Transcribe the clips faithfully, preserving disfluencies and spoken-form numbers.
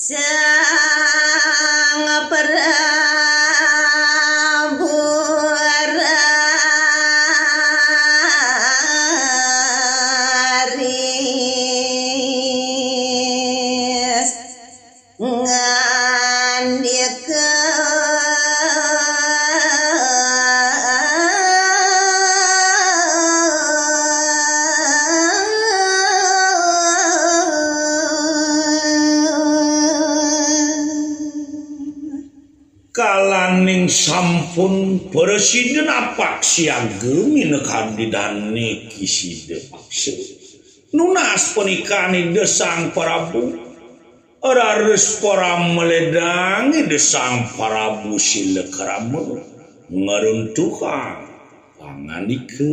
Sang Prabu raris ngandika. Kalaning sampun prasida napak siaga minakadi dane Ki Sida Paksa. Nunas panikahan Ida Sang Prabu, raris parama ledang Ida Sang Prabu Sila Krama ngruntuhang pangandika.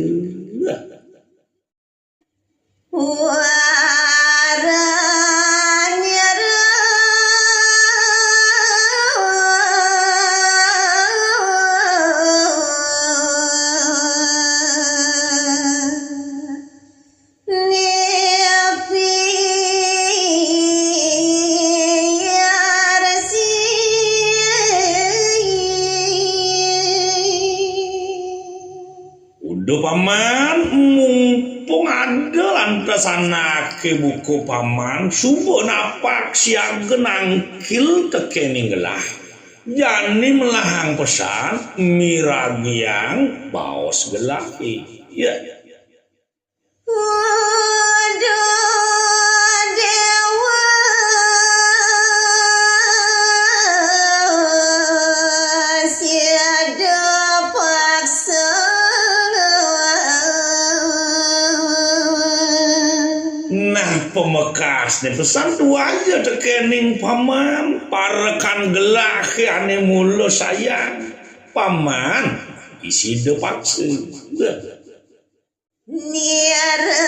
Uduh Paman, mumpung ada lantas anake buka Paman, suba napak siaga nangkil tekening gelah. Jani melahang pesan, miragiang baos gelahe. Ya. Uduh Dewa, Sida Paksa. Nah, pamekasne pesan tuah ja tekening Paman, parekan gelahe ane mula sayang. Paman, Sida Paksa. Beuh. Nyareng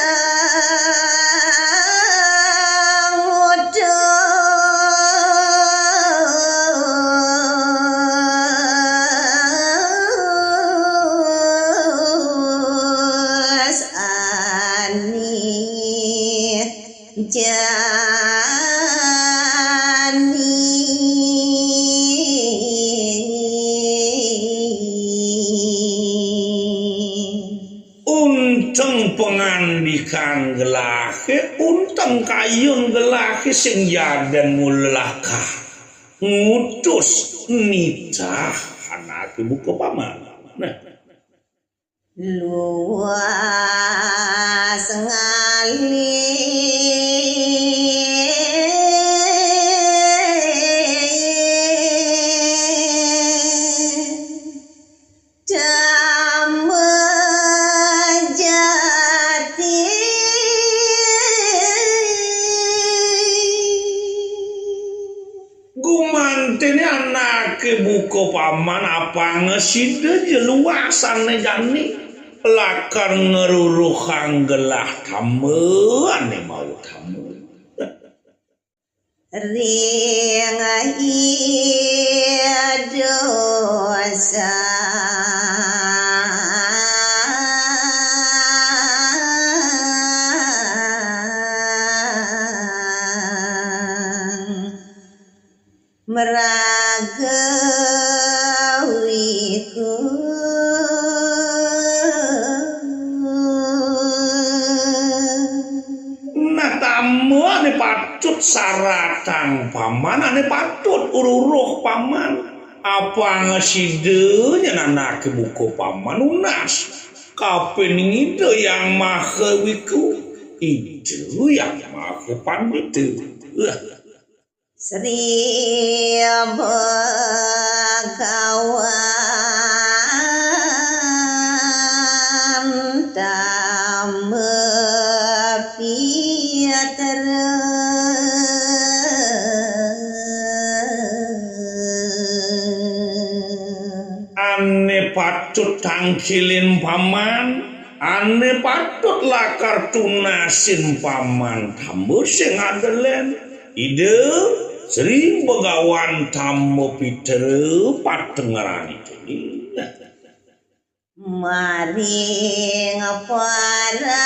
utus ani jani. Unteng pangandikan gelahe, unteng kayun gelahe sing jaden mula lakar ngutus nitah anake buka Paman. Nah. Luas ngalih Dama Jati. Gumantene anake buka Paman apanga sida ja luasane jani lakar ngruruhang gelah Dama ane mautama. Ring Ida Sang Mraga Wiku. Nah, Dama ane patut saratang Paman, ane patut ruruh Paman. Apanga sida nyen anake buka Paman nunas kapining Ida Hyang Maha Wiku, Ida Hyang Maha Pandita. Wah. Sri Bhagawan Dama Pitra. Ane patut tangkilin Paman, ane patut lakar tunasin Paman Dama sing adelen. Ida Sri Bhagawan Dama Pitra patengeran Ida. Maring para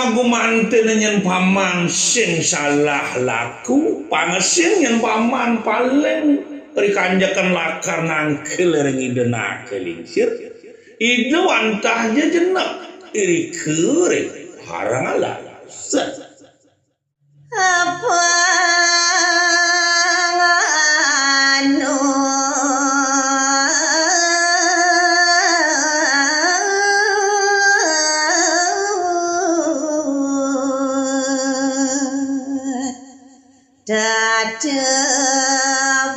Gumanten nyen paman sing salah laku, pangesing nyen paman paling rikanjeken lakar nangkil ring Ida Naka Lingsir. Ida wantah ja jenek irika ring Harang Alas. Apa nganu Dada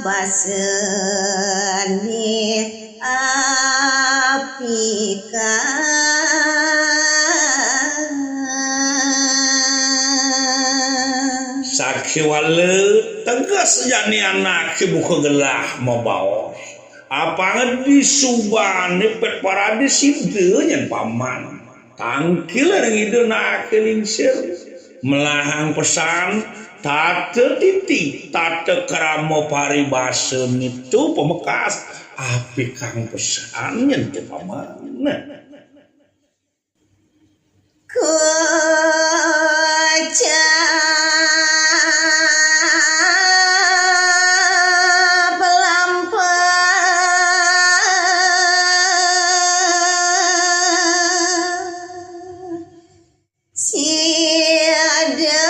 basane api kang. Sakéwala teges jani anaké buka gelah mabaos. Apanga disubané pet parade sida nyen paman. Tangkil ring Ida Naka Lingsir. Melahang pesan, tata titi, tata krama paribasa nita pamekas, api kang pesan nyen to paman. Nah. Kocap lampah. Sida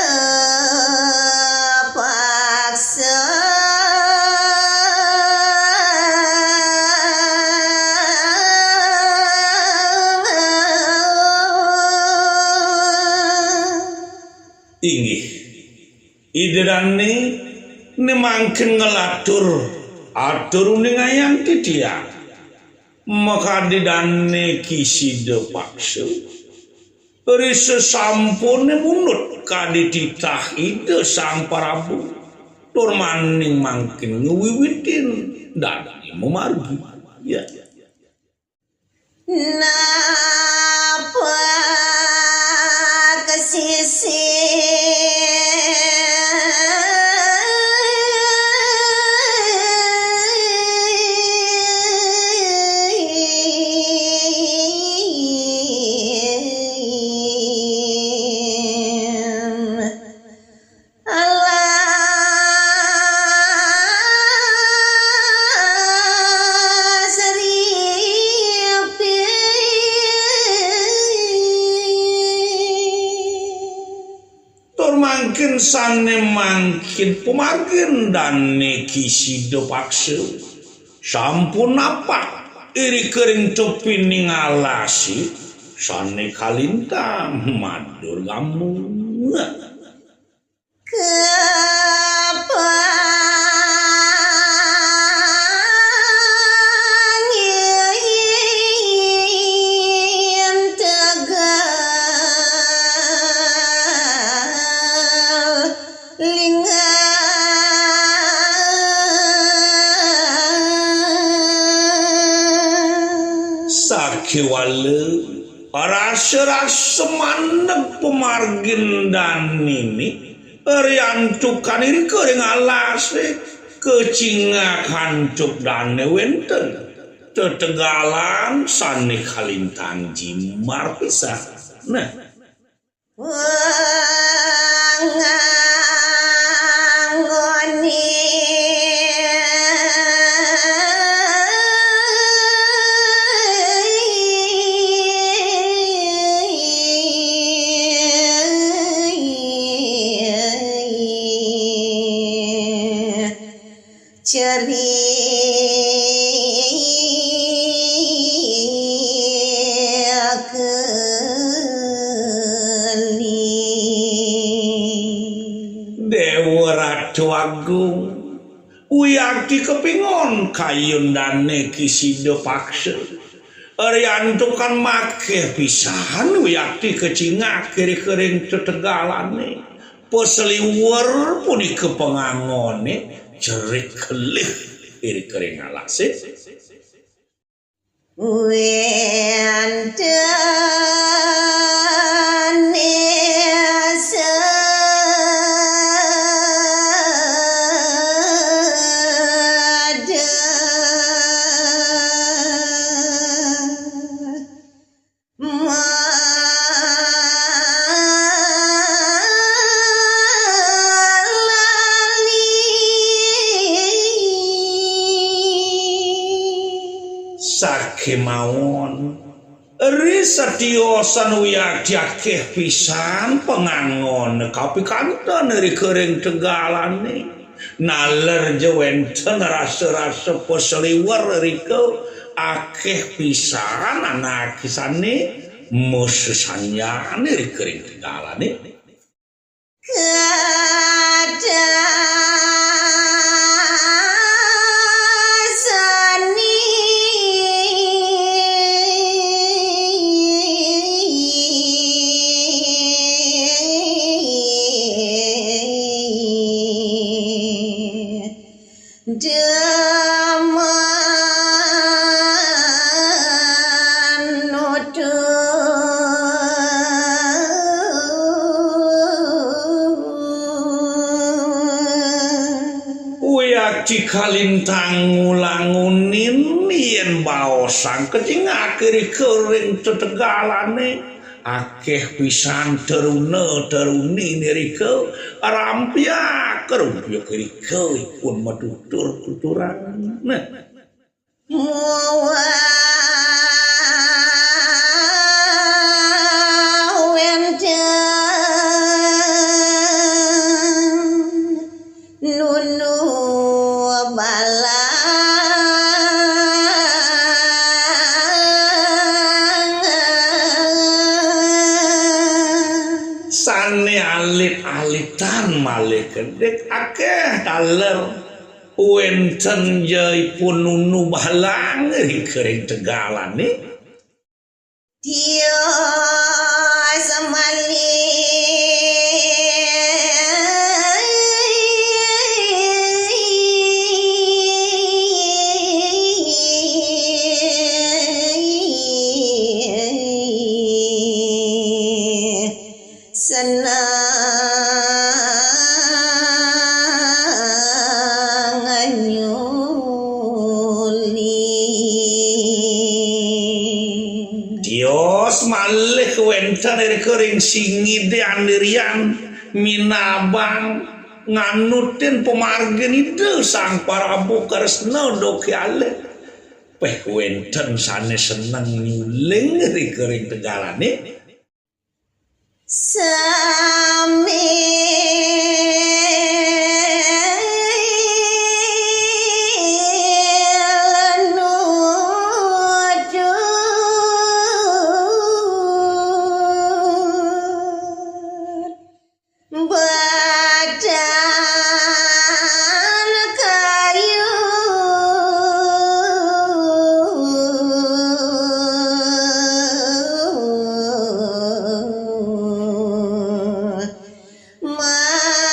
paksa. Inggih. Ida dané né mangkin nglatur atur uningayang titiang. Makadi dané Ki Sida Paksa. Ri sasampuné munut kadi titah Ida Sang Prabu. Tur maning mangkin ngwiwitin dané mamargi. Ya. Napak sisi. Alas ripi. Tur mangkin sané mangkin pamargin dané Ki Sida Paksa. Sampun napak irika ring tepining alasé sané kalintang madur gambung. Kepangin tegal lingga. Sakéwala rasa-rasa mandeg pamargin dané né. Riantukan irika ring alasé, kacingak antuk dané wénten tetegalan sané kalintang jimbar pisan. Nah. Panganggone. Ceriak keli. Déwa Ratu Agung, wiakti kapingon kayun dané Ki Sida Paksa. Riantukan makéh pisan wiakti kacingak irika ring tetegalané. Pasliwer punika panganggone cerik kelih irika ring alasé. Wénten esa. Kemawon ri setiosan wiakti akéh pisan pangangon kapikanten ri kering tegalane. Naler ja wénten rasa-rasa paseliwer rika, akéh pisan anak sane masesanjan ri kering tegalane. Kadang seni demen nutur. Wiakti kalintang ngulangunin yen baosang kecingake rika ring tetegalane. Akéh pisan teruna-teruni nirika, rampiak rumpyuk rika ipun matutur-tuturan. Nah. Muwah wénten nunu balang. Sane alit-alitan malih kedhik akéh taler. Wénten ja ipun nunu balang ring kering tegalane. Tios malih seneng nyuli. Tios malih wénten irika ring singide andirian minabang nganutin pamargin Ida Sang Prabu Kresna doke alih. Péh wénten sane seneng nyuling irika ring tegalane. Sami nutur batang kayu. Maguyonan.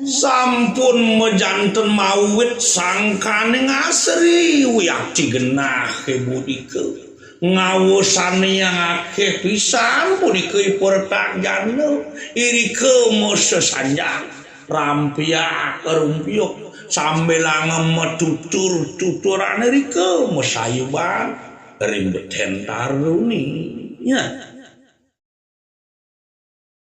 Sampun majanten mawit sangkaning asri wiakti genah kebudika. Ngawasaniyang akéh pisan punika ipuretak jana, irika masesanjan, rampiak rumpyuk, sambilanga matutur-tuturan irika masayuban ring beten taruni. Ya.